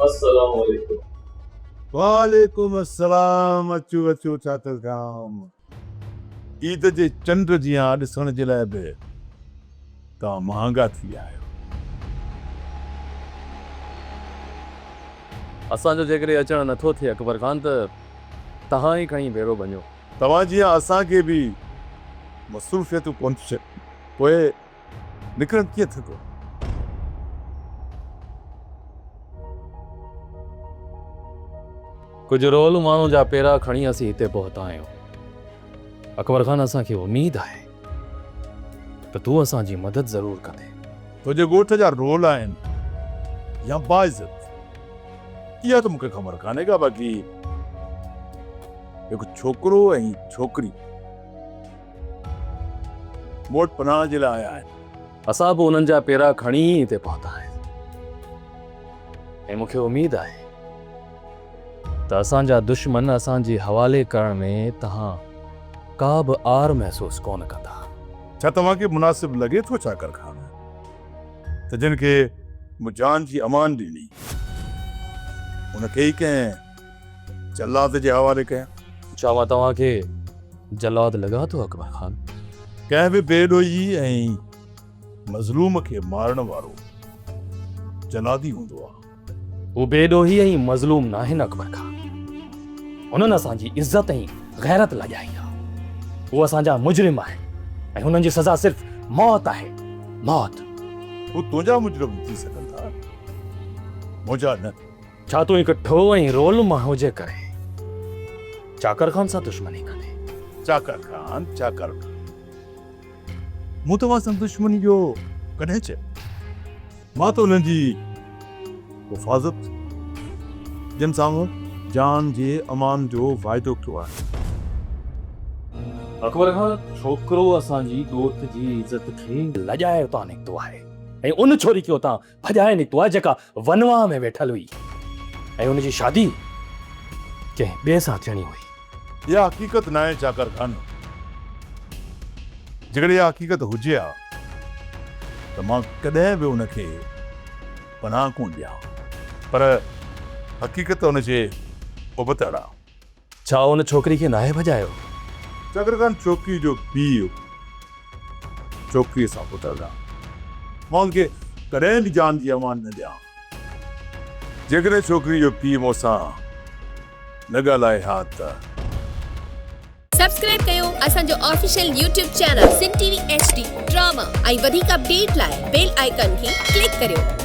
السلام عليڪم. وعليڪم السلام اچو اچو چاچا خان عيد جي چنڊ جيان ڏسڻ جي لاء به توهان مهانگا ٿي ويا آهيو. اسان جو جيڪڏهن اچڻ نٿو ٿئي اڪبر خان ته توهان ئي کڻي ڀيرو ڀڃو. توهان جيان اسان کي به مصروفيتون ڪونه ٿيون ڇڏين پوء نڪرڻ ڪيئن ٿيندو؟ ڪجهه رول ماڻهن جا پيرا کڻي اسين هتي پهتا آهيون. اڪبر خان اسان کي اميد آهي ته تون اسان جي مدد ضرور ڪندين. تنهنجي ڳوٺ جا رول آهن يا باعزت اها ته مون کي خبر ڪانهي ڪا باقي هڪ ڇوڪرو ۽ ڇوڪري مون وٽ پناهه جي لاء آيا آهن. اسان به انهن جا پيرا کڻي ئي هتي پهتا آهيون ۽ مون کي اميد آهي ته اسان جا دشمن اسان جي حوالي ڪرڻ ۾ توهان ڪا به عار محسوس ڪونه ڪندا. ڇا توهان کي مناسب لڳي ٿو چاڪر خان ته جن کي مون جان جي امان ڏني ان کي ئي ڪنهن جلاد جي حوالي ڪيان؟ ڇا مان توهان کي جلاد لڳان ٿو اڪبر خان؟ ڪنهن به بي ڏوهي ۽ مظلوم کي مارڻ وارو جلادي هوندو آهي. هو بي ڏوهي ۽ مظلوم ناهن اڪبر خان. هنن اسان جي عزت ۽ غيرت لڄائي آهي. هو اسان جا مجرم آهن ۽ هنن جي سزا صرف موت آهي، موت. هو تنهنجا مجرم ٿي سگهن ٿا، منهنجا نه. ڇا تون هڪ ٺوهه ۽ رول ماڻهو جي ڪري چاڪر خان سان دشمني ڪندين؟ چاڪر خان، چاڪر خان. مون توهان سان دشمني جو ڪڏهن چيو؟ مان ته انهن جي حفاظت جن سان مون جان جي امان جو واعدو ڪيو آهي. اڪبر خان، ڇوڪرو اسان جي ڳوٺ جي عزت کي لڄائي اتان نڪتو آهي ۽ ان ڇوري کي اتان ڀڄائي نڪتو آهي جيڪا ونواهه ۾ ويٺل هئي ۽ ان جي شادي ڪنهن ٻئي سان ٿيڻي هئي. اها حقيقت ناهي چاڪر خان. جيڪڏهن اها حقيقت هجي ها ته مان ڪڏهن به ان کي پناهه ڪونه ڏيان ها. پر حقيقت ان جي ابتڙ آ. ڇا ان ڇوڪري کي ناهي ڀڄايو؟ چاڪر خان ڇوڪري جو پيء ڇوڪريء سان پٽل آ. مان ان کي ڪڏهن به جان جي امان نه ڏيان. جيڪڏهن ڇوڪري جو پيء مون سان نه ڳالهائي ها ته. سبسڪرائب ڪيو اسان جو official YouTube channel Sindh T V H D drama ۽ وڌيڪ اپڊيٽ لاء بيل آئيڪان کي ڪلڪ ڪريو.